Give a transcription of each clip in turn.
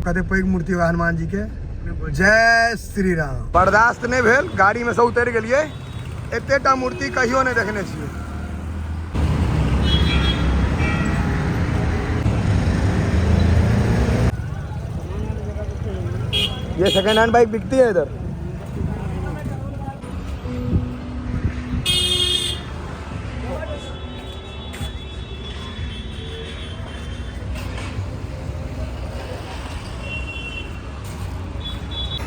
कते पैघ मूर्ति बा हनुमान जी के। जय श्री राम। बर्दाश्त नहि भेल, गाड़ी में से उतरि गेलियै। एतेटा मूर्ति कहियो नहि देखने छियै। ये सेकेंड हैंड बाइक बिकती है इधर।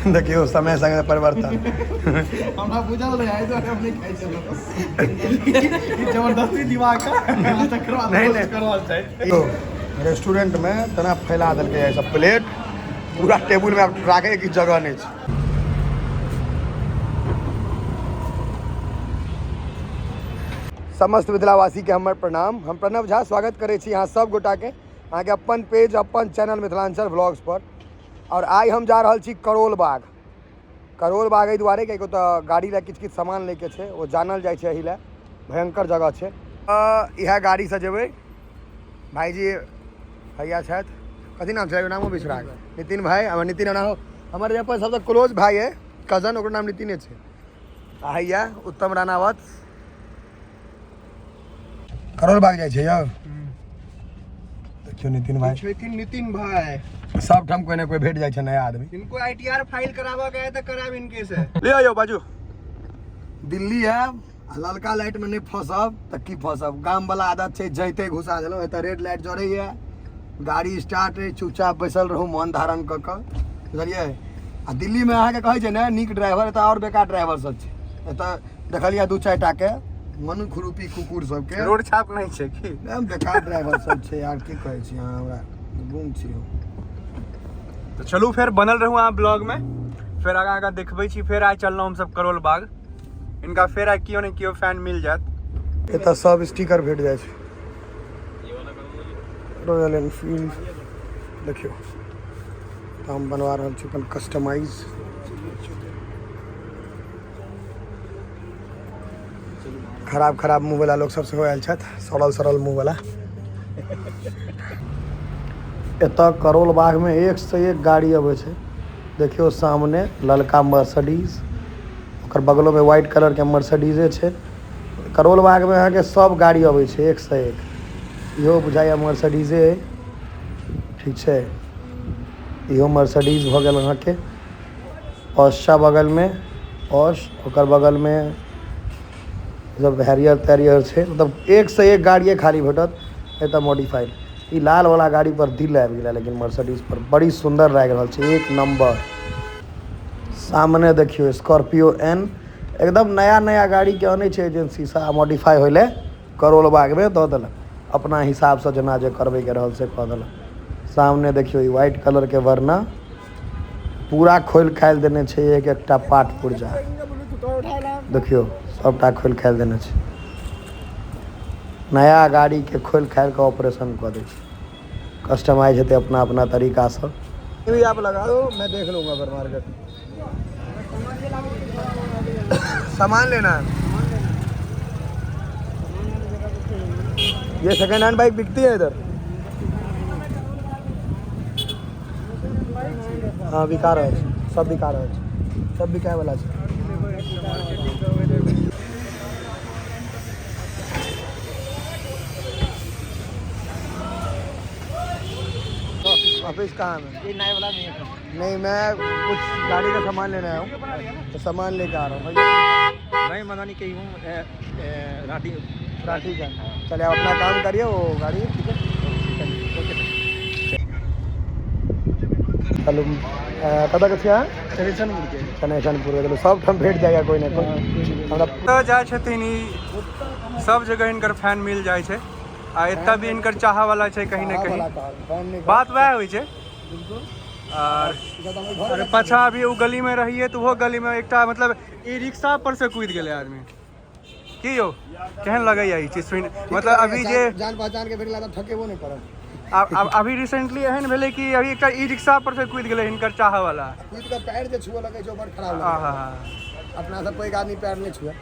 देखियौ समय संगे परिवर्तन। हमरा बुझल नहि, आइ दुआरे हम नहि खाइ छलहुँ। ई जबरदस्ती दिमाग के तकर बाद नहि, नहि। करल छै। यौ, रेस्टोरेंट में तना फैला देलकै है सब प्लेट, पूरा टेबुल में आब राखे के जगह नहीं छै। समस्त मिथिलावासी के हमर प्रणाम। हम प्रणव झा स्वागत करै छी अहाँ सब गोटा के अहाँके अपन पेज अपन चैनल मिथिलांचल व्लॉग्स पर। और आइ हम जा रहल छी करोल बाग। करोल बाग एहि दुआरे कियाकि ओतऽ गाड़ी लए किछु किछु सामान लैके छै, ओ जानल जाइ छै एहि लए, भयंकर जगह छै। इएह गाड़ीसँ जेबै। भाईजी भैया छथि, कथी नाम छै, नामो बिसरा गेल, नितिन भाई। हमर नितिन ओना हमर जे अपन सबसँ क्लोज भाई है कजन, ओकर नाम नितिने छै। आ हैया उत्तम राणावत। करोल बाग जाइ छै यौ। देखियौ नितिन भाई छथिन, नितिन भाई सब ठाम कोई ना कोई भेट जाइ छै नया आदमी। इनको आईटीआर फाइल कराबऽ के है तऽ कराब इनके से। ले यौ बाजू। दिल्ली आयब आ ललका लाइट में नहीं फंसब तऽ की फंसब। गाम वाला आदत छै, जैते घुसा देलहुँ। एतऽ रेड लाइट जरैया, गाड़ी स्टार्ट अइ, चुपचाप बैसल रहू मन धारण कऽ कऽ, बुझलियै। आ दिल्ली में अहाँके कहै छै ने नीक ड्राइवर, एतऽ आओर बेकार ड्राइवर सब छै। एतऽ देखलियै दू चारि टा के मनुख रूपी कुकुर सबके। रोड छाप नहि छै की? एकदम बेकार ड्राइवर सब छै यार, की कहै छी अहाँ, हमरा गुम छी हम। तऽ चलू फेर बनल रहू अहाँ ब्लॉग में, फेर आगाँ आगाँ देखबै छी। फेर आइ चललहुँ हमसब करोल बाग। इनका फेर आइ केओ ने केओ फैन मिल जायत। एतऽ सब स्टिकर भेट जाइ छै। रॉयल एनफील्ड देखियौ, तऽ हम बनवा रहल छी अपन कस्टमाइज। खराब खराब मुँहवला लोक सब सेहो आयल छथि, सड़ल सड़ल मुँहवला। एतऽ करोल बागमे एक से एक गाड़ी अबै छै। देखियौ सामने ललका मर्सिडीज, ओकर बगलोमे व्हाइट कलरके मर्सिडीजे छै। करोल बागमे अहाँके सब गाड़ी अबै छै एक से एक। इहो बुझाइए मर्सिडीजे अइ, ठीक छै। इहो मर्सिडीज भऽ गेल अहाँके। पॉर्शा बगलमे, पॉर्श ओकर बगलमे सब हैरियर तैरियर छै। मतलब एक से एक गाड़िए खाली भेटत एतऽ मॉडिफाइड। ई लाल वाला गाड़ी पर दिल आबि गेलै, लेकिन मर्सिडीज पर बड़ी सुन्दर लागि रहल छै, एक नंबर। सामने देखियौ स्कॉर्पियो एन, एकदम नया नया गाड़ी के अनै छै एजेंसी से आ मॉडिफाई होय ले करोल बागमे दऽ देलक, अपना हिसाबसँ जेना जे करबैके रहल से कऽ देलक। सामने देखियौ ई व्हाइट कलरके वरना पूरा खोलि खालि देने छै, एक एकटा पार्ट पुर्जा देखियौ सबटा खोलि खालि देने छै। नया गाड़ीके खोलि खालि कऽ ऑपरेशन कऽ दै छै, कस्टमाइज हेतै अपना अपना तरीकासँ। भी आप लगा दो, मैं देख लूंगा फिर मार्केट। सामान लेना है। ये सेकेंड हैंड बाइक बिकती है इधर? हाँ बिका रहल छै, सब बिका रहल छै, सब बिकाय वाला छै। ऑफिस कहाँ है? ये नए वाला नहीं है। नहीं, मैं कुछ गाड़ी का सामान लेने आया हूँ, तो सामान लेके आ रहा हूँ भैया। मैं मनानी के हूँ, रांटी। रांटी का। चलिए आप अपना काम करिए, वो गाड़ी ठीक है। चलू, कतऽ के छियै अहाँ? चनेसनपुर के। चनेसनपुर के। चलू सब ठाम भेट जाएगा कोई ना कोई। हमरा कतऽ जाइ छथिन ई सब जगह हिनकर फैन मिल जाइ छै। आ एतऽ भी हिनकर चाहऽ वाला छै कहीं ने कहीं, बात वएह होइ छै। और पाछा अभी ओ गली में रहिए तऽ ओहो गली में एकटा मतलब ई रिक्शा पर से कूदि गेलै आदमी। की यौ केहन लगैया ई चीज सुनि? मतलब अभी जे जान पहचान के भेटला तऽ ठकेबो नहि करत। आब अभी रिसेंटली एहन भेलै कि अभी एकटा ई रिक्शा पर से कूदि गेलै हिनकर चाहऽ वाला। कूदि कऽ पैर जे छुअऽ लगै छै ओ बड़ खराब लगै छै। अपना सब पैघ आदमी पैर नहि छुए।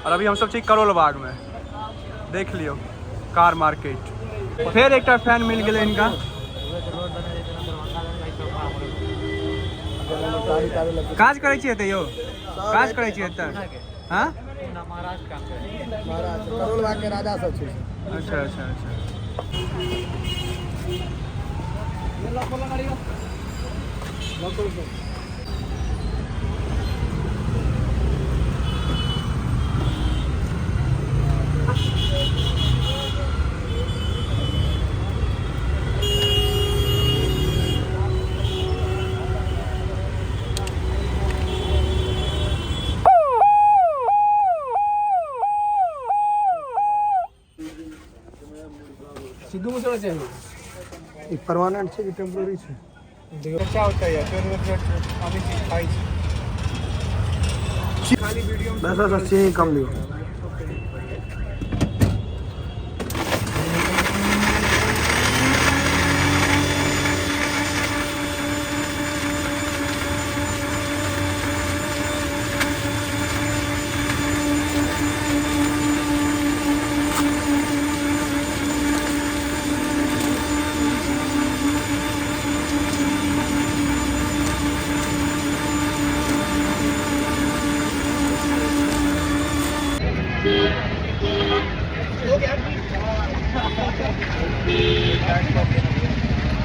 और अभी हमसब छी करोल बाग में, देख लियौ कार मार्केट। फेर एकटा फैन मिल गेलै हिनका। काज करै छियै एतऽ यौ? काज करै छियै एतऽ? हँ। महाराज करोल बाग के राजा सब छै। अच्छा अच्छा अच्छा। सिद्धू मूसेवाला चाहिए। ई परमानेंट छै कि टेम्पोररी छै? बच्चा होता है अभी चीज खाइ छी खाली वीडियो। बस बस बस, चीनी कम लियो।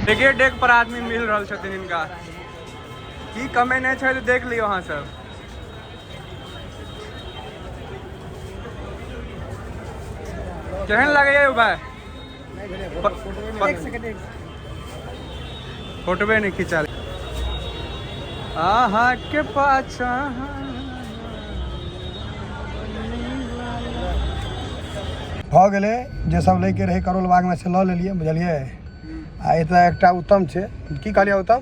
डेगे डेग पर आदमी मिल रहल छथिन। हिनका की कमेने छै तऽ देख लियौ अहाँ सब। केहन लागैया यौ भाय? फोटोवे नहि खिंचाल अहाँ के पाछा। भऽ गेलै, जे सब लैके रहै करोल बागमे से लऽ लेलियै, बुझलियै? आ एतऽ एकटा उत्तम छै। की कहलियै उत्तम?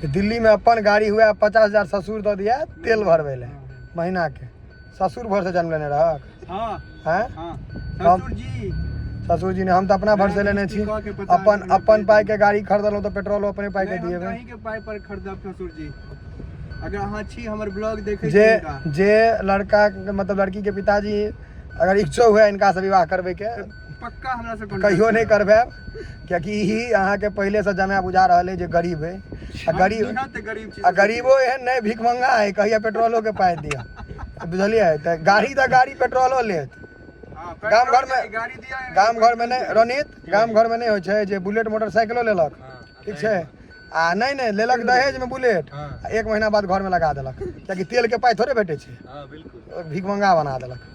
जे दिल्लीमे अपन गाड़ी हुए, 50,000 ससुर दऽ दिया तेल भरबै लए महीनाके। ससुर भर से जन्म लेने रहक। हँ। आँय? हँ, ससुर जी। ससुर जी ने, हम तऽ अपना भर से लेने छी। कऽ के 50 अपन हजार अपन पाइके गाड़ी खरीदलहुँ तऽ पेट्रोलो अपने पाइके नहि, हम तऽ दिएबै। अहींके पाइ पर खरीदब ससुर जी, अगर अहाँ छी हमर ब्लॉग देखै छी जे हिनका। जे लड़का, मतलब लड़की के पिताजी अगर इच्छुक हुए इनका से विवाह करबै के, पक्का हमरा से कहियो नहि करबायब, कियाकि ई अहाँके पहिले से जमाय बुझा रहल है जे गरीब है आ गरीब तऽ गरीब छी। आ गरीबो एहन नहि, भिखमंगा है, कहिया पेट्रोलो के पाइ दिअ, बुझलियै? तऽ गाड़ी तऽ गाड़ी, पेट्रोलो लेत। हँ, गाम पेट्रोल घरमे गाड़ी दिया। गाम घरमे नहि रोनित, गाम घरमे नहि होइ छै जे बुलेट मोटरसाइकिलो लेलक, ठीक छै? आ नहि नहि लेलक दहेजमे बुलेट आ एक महीना बाद घरमे लगा देलक, कियाकि तेलके पाइ थोड़े भेटै छै। भिखमंगा बना देलक।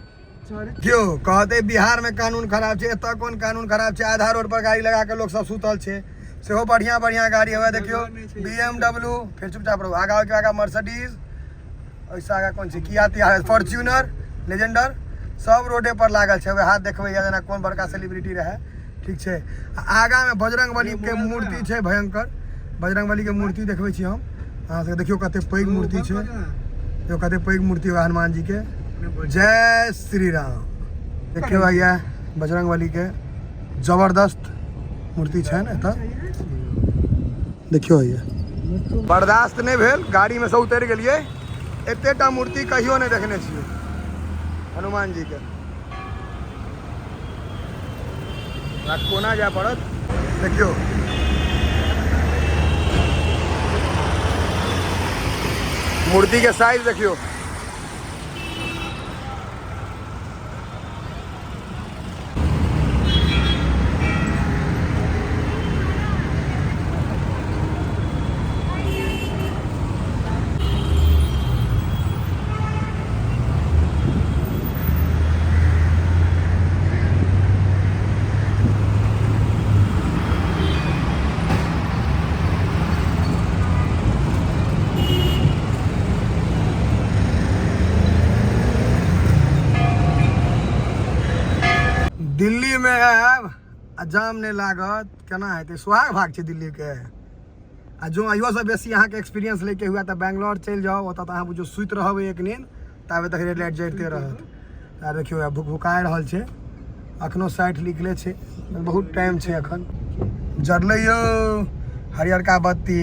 क्यों कहते बिहारमे कानून खराब छै? एतऽ कोन कानून खराब छै? आधा रोड पर गाड़ी लगा के लोक सब सुतल छै, सेहो बढ़िया बढ़िया गाड़ी हुए। देखियौ, BMW, फेर चुपचाप रहू। आगा ओहिके आगा मर्सिडीज, ओहिसँ आगा कोन छै? किया तिया, फॉर्च्यूनर, लेजेंडर, सब रोडे पर लागल छै। हाथ देखबै जेना कोन बड़का सेलिब्रिटी रहै, ठीक छै? आ आगामे बजरंग बली के मूर्ति छै, भयंकर बजरंग बली के मूर्ति देखबै छी हम अहाँ सबके। देखियौ कते पैघ मूर्ति छै, देखियौ कते पैघ मूर्ति है हनुमान जी के। जय श्री राम। देखियौ भैया, बजरंग बली के जबरदस्त मूर्ति छै ने एतऽ। देखियौ भैया, बर्दाश्त नहि भेल, गाड़ीमे से उतरि गेलियै। एतेटा मूर्ति कहियो नहि देखने छियै हनुमान जी के। आ कोना जाय पड़त? देखियौ, मूर्ति के साइज देखियौ। दिल्लीमे आयब आ जाम नहि लागत, केना हेतै? सुहाग भाग छै दिल्लीके। आ जो अहियोसँ बेसी अहाँके एक्सपीरियंस लैके हुए तऽ बैंगलोर चलि जाउ। ओतऽ तऽ अहाँ बुझियौ सुति रहबै एक नींद, ताबे तक रेड लाइट जरिते रहत। आ देखियौ, आब भुकभुकाए रहल छै। अखनो 60 लिखले छै, बहुत टाइम छै अखन। जरलै यौ हरियरका बत्ती,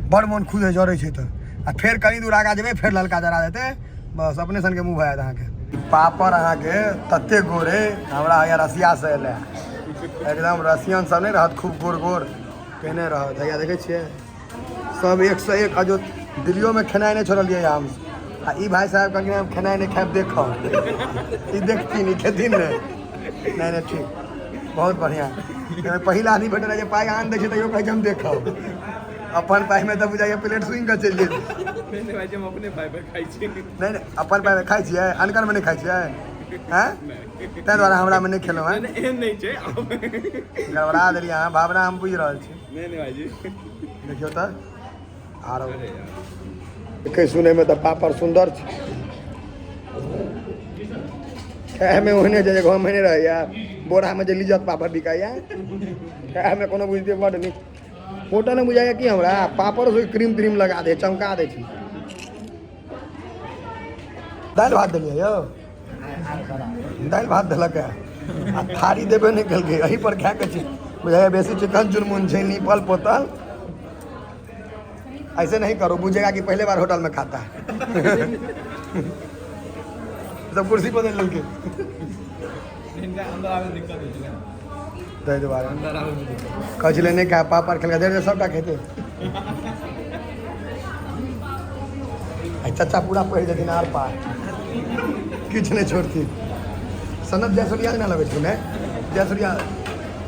बड़ मोन खुश है जरै छै तऽ। आ फेर कनि दूर आगाँ जेबै, फेर ललका जरा देतै, बस अपने सनके मुँह भऽ जायत अहाँके। पापड़ अहाँके तते गोर है, हमरा यहाँ रसियासँ एलै, एकदम रसियन सब नहि रहत खूब गोर गोर। केने रहत। हैया देखै छियै सब एक से एक। अजो दिल्लियोमे खेनाइ नहि छोड़लियै हम। आ ई भाई साहब कहलखिन हम खेनाइ नहि खायब, देखब ई देखथिन, ई खेथिन नहि। नहि नहि ठीक, बहुत बढ़िआँ। पहिल आदमी भेटल जे पाइ आन दै छै तैयो कहै छै हम देखब। अपन पाइमे तऽ बुझाइए प्लेट सुनि कऽ चलि जेतै। हम अपने पाइ पर खाइ छी। नहि नहि, अपन पाइमे खाइ छियै, अनकरमे नहि खाइ छियै। हैं, ताहि दुआरे हमरामे नहि खेलहुँ। हैं, एहन नहि छै, गड़बड़ा देलियै अहाँ भावना, हम बुझि रहल छी। नहि नहि भाइजी। देखियौ तऽ आरो देखै सुनैमे तऽ पापड़ सुन्दर छै, खायमे ओहने छै जे गाँवमे नहि रहैया बोरामे जे लिज्जत पापड़ बिकाइया, खायमे कोनो बुझिते बड्ड नीक। होटलमे बुझाइया कि हमरा पापड़ से क्रीम त्रीम लगा दै, चमका दै छै। दालि भात देलियै यौ, दालि भात देलक आ थारी देबे नहि केलकै, एही पर खायके छै। बुझाइया बेसी चिकन चुनमुन छै, नीपल पोतल। ऐसे नहीं करो, बुझेगा कि पहले बार होटल में खाता है। सब कुर्सी बदल लेलकै। अंदर आबै दिक्कत होइ छै। ताहि दुआरे अंदर आबै में दिक्कत। कहै छलै नहि खाय, पापड़ खेलकै, देर सबटा खेतै। आ चचा पूरा पढ़ि जेथिन आर पार, किछु नहि छोड़थिन। सनत जयसूर्या नहि लगै छै ने, जयसूर्या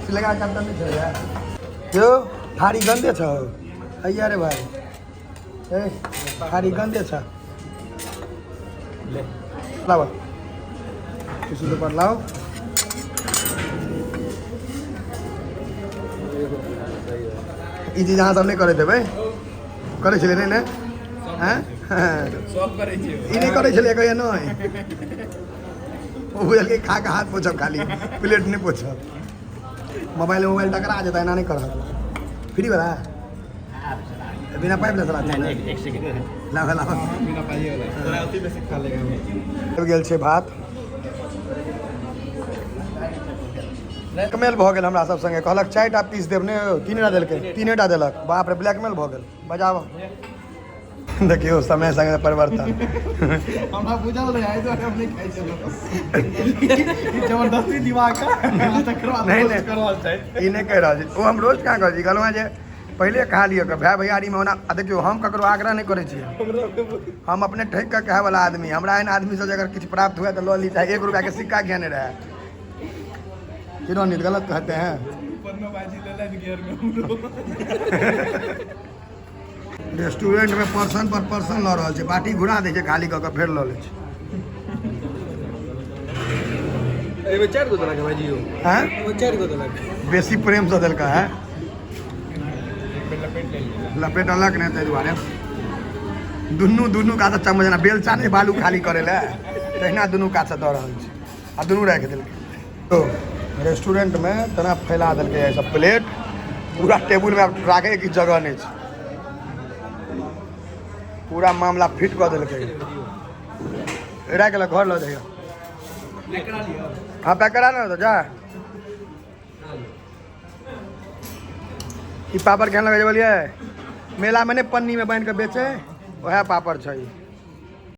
सिलगा कैप्टन नहि छलै यौ। थारी गंदे छौ हैया रे भाई, ए थारी गंदे छ। ले लाओ टिश्यू पेपर लाओ। ई चीज अहाँ सब नहि करैत हेबै, करै छलियै नहि ने? हैं, सब करै छै। ई नहि करै छलियै कहियो? नहि, ओ बुझलकै खा कऽ हाथ पोछब, खाली प्लेट नहि पोछब। मोबाइल मोबाइल टकरा जेतै, एना नहि करब। फ्री वाला बिना पाइप ले चला। एक सेकंड। लाओ लाओ। बिना पाइए वाला तोरा अथी बेसी खा लेगा। आबि गेल छै भात। ब्लैकमेल भऽ गेल हमरा सब संगे। कहलक 4टा पीस देब, नहि 3टा देलकै, 3टा देलक। बाप रे, ब्लैकमेल भऽ गेल। बजाब देखियौ समय संगे परिवर्तन। हमरा बुझल रहै, एहि दुआरे हम नहि खाइ छलहुँ। जबरदस्ती दिमाग तकर बाद नहि, नहि। करवाल छै। ई नहि कहि रहल छी ओ, हम रोज कहाँ कहै छी। कहलहुँ हेँ जे पहिले खा लिअ के भाय भैयारीमे ओना। आ देखियौ, हम ककरो आग्रह नहि करै छियै, हम अपने ठकि कऽ खायवला आदमी। हमरा एहन आदमीसँ जे अगर किछु प्राप्त हुए तऽ लऽ ली, चाहे 1 रुपैआके सिक्का किया नहि रहए। किरण गलत कहते हैं। पन्नो बाजी लेलनि गियर में हमरो। रेस्टोरेंट में पर्सन पर पर्सन लऽ रहल छै, बाटी घुरा दै छै, खाली कऽ कऽ फेर लऽ लै छै। एहिमे 4 गो देलक भाइजी यौ। हैं? ओहिमे 4 गो देलक। बेसी प्रेमसँ देलकै है। लपेट लेलियै। लपेटलक नहि, ताहि दुआरे दुनू दुनू कात चम्मच जेना बेलचा नहि बालू खाली करै लए, तहिना दुनू कातसँ दऽ रहल छै आ दुनू राखि देलकै। तो रेस्टोरेंटमे तेना फैला देलकै सब प्लेट, पूरा टेबुलमे आब राखैके जगह नहि छै। पूरा मामला फिट कऽ देलकै। राखि लए, घर लऽ जइयो। हाँ, पैक करा ना तो जा। ई पापड़ केहन लगै छै बोलिए? मेलामे नहि पन्नीमे बान्हि कऽ बेचे, वएह पापड़ छै।